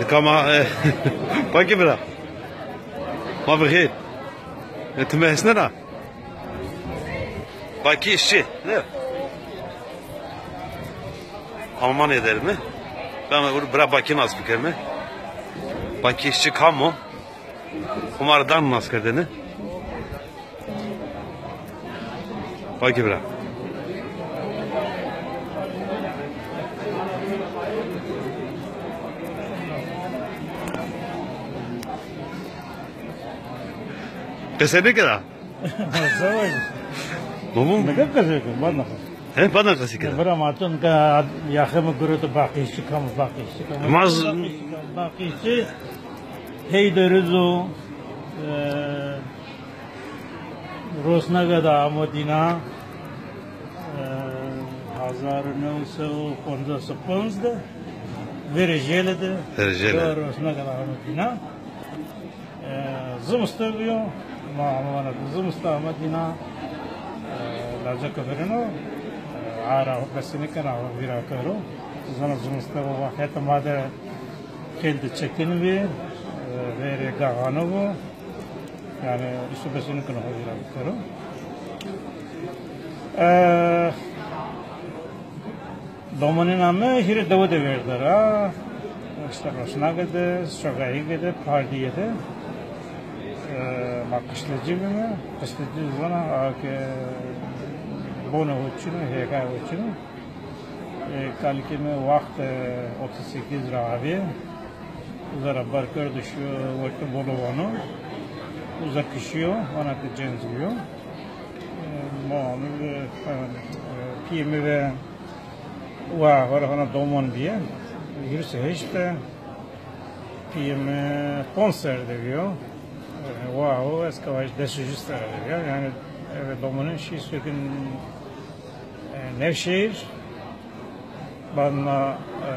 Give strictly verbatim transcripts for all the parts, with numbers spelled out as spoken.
Kama, e, Bakî bira. Ma bi xêr. E, ti mi hesnena? Bakî işçi, ne? Almanya derime. Ben bira Bakî nas bikerime. Bakî işçi kam o? Huma ra dan nas kerdene. Bakî bira. Qese nêkena? Savaş. Babam. Ne kadar kazanıyorsun? Bana. He, bana qesî kena. Bira ma tun ka yaxê mi guroto baqîşçi kam, baqîşçi kam. Maz- Baqîşçi kam, baqîşçi. Hey derizo, e, Rosnaga de amo dîna, e, hezar û new sey û poncas û ponc de, verê jêle de, verê jêle. Rosnaga de amo dîna. E, zimiste bîyo, ma hema vana ke zimiste ame dîna, e, laceke verino, e, ara xo besî nêkena, xo vîra kero. Zana zimiste bo, wextê ma de kêl de çetin bî, e, verê gaxane bo. Yanî îşte besî nêkeno xo vîra bikero. E, Domonêna mi hîrê dewe de vêrde ra, îşte Rosnage de, Sogayîge de, Pardîye de, e, ma qişlecî bîme. Qişlecî zana a ke bonê ho çin o, hêgayê ho çin o. E, kalikê mi wext, e, otuz sekiz ra avê. Uza ra bar kerdo şîyo wertê Bolovano. Uza kişîyo, vana ke cenc bîyo. E, ma, e, e, pîyê mi ve Wa, hora hona domon bîye. Hîris û heşt de. Pîyê mi ponc serre de bîyo. E, wa o, ez ke vajî des û jû serre de bîya. Yanî, eve domonên şî sirkin, e, Nevşehîr. Badna, e,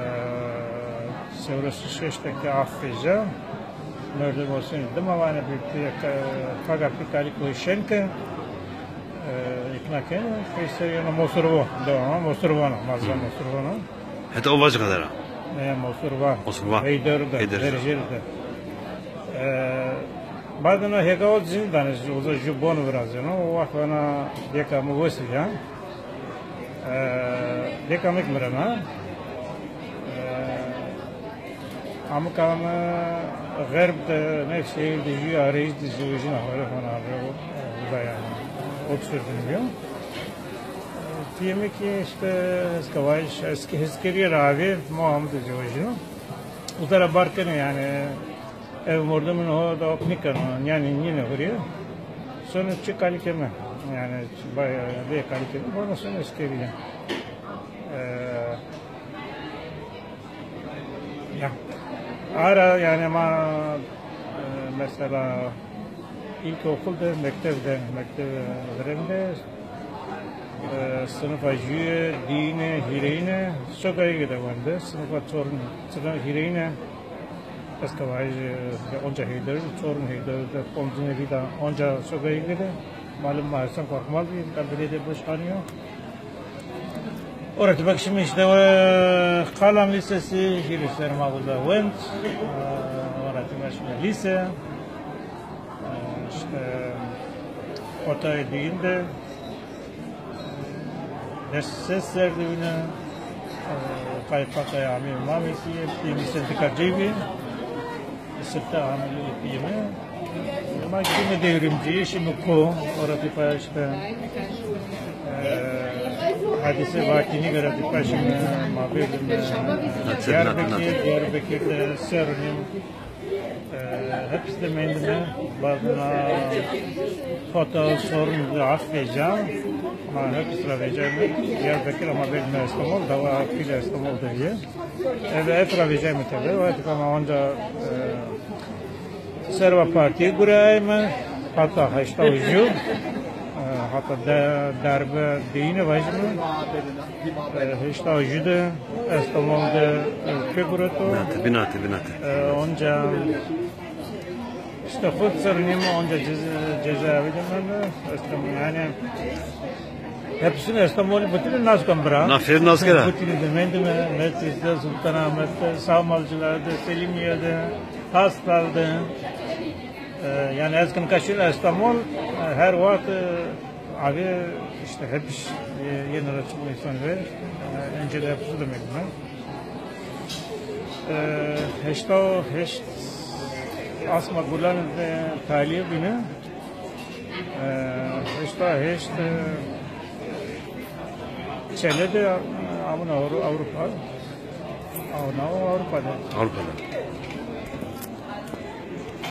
sewres û şeş de ke af vêca. Merdem osenî dima vanê bi pî-, e, faga pî kalikê ho şên ke, e, îqna kenê, peyser yeno Mosurvo, dewama Mosurvan o, mazra Mosurvan o. Heta o vac qeder a? E, Mosurvan. Mosurvan. Heyder de, Heyder. Verjêr de. E, badna hêga o zîndanê, uza jû bon virazeno, o wext vana dêka mi wesî ya. E, dêka mi kî mirena. E, Amika mi xerb de, Nevşehîr de jû arêz de zewejîna, hore hona rew, uza yanî. Oxford de bîyo. Pîyê mi kî îşte ez ke vajî, ez kî heskerîye ra avê, ma Amûd de zewejîno. Uza ra bar kenê yanî, ev mordemûn ho da ok nîkeno, nîyanê nîyêne hurîye. Sonê çi kalikê mi, yanî çi bay-, bê kalikê mi, vana sonê eskerîye. E, Ya. Ara yanî ma, e, mesela ilkokul de, mekteb de, mekteb, e, verên de, e, sinifa jûye, dîyine, hîrêyine, Sogayîge de wende, sinifa çor-, sinifa hîrêyine, ez ke vajî, e, onca Heyder, çorun Heyder de, poncine vîda, onca Sogayîge de, malum ma Esen Korkmaz bî, belediye başkanı yo. Ora ti bak şimdi işte, e, Kalan Lisesi, hîrê serrî ma uza wend. E, ora ti bak şimdi lise. E, işte otayê dîyin de, e, des ses serre de wîne, e, kayfakaya amî mamekî, pîyê mi sendîkacî bî. Sifte amîlî pîyê mi. Ma şîme Devrimci, şîme ko, ora tîpa işte, e, hadîse Vatînî gara tîpa şîme, ma berdîme Diyarbekir, Diyarbekir de serr û nîm, e, hepis de mendîme, badna hota sorun de af vêca, ma hepis ra vêcayme Diyarbekir, ama berdîme Estemol, dawa pîle Estemol de bîye. Eve, ev ra vejayme tebe. Wextê ke ma onca, e, serva partîye gurayayme, hata heşta û jû, e, hata de-, derbe deyîne vajîme. E, heşta û jû de Estemol de, e, pê gureto. Binate, binate, binate. E, onca îşte xo serr û nîm onca cez-, cezaevi de mende. Estemol yanî Hepsini Estamolî butini nas kam bira. Na fêr nas kera. Butini de mendime, Metris'te, Sultanahmet'te, Sağmalcılar'da, Selimiye'de, Hastal'da. E, yani ez kın kaşın Estamol, e, her waqt, e, abi işte hep iş, e, yeni raçım insan ve, e, önce de hepsi demek mi? E, heşta û heşt Asma Gulan'ın, e, taliye günü. E, heşta heşt, e, Çele de, e, amın Avru-, Avrupa. Avrupa, Avrupa'da. Avrupa'da.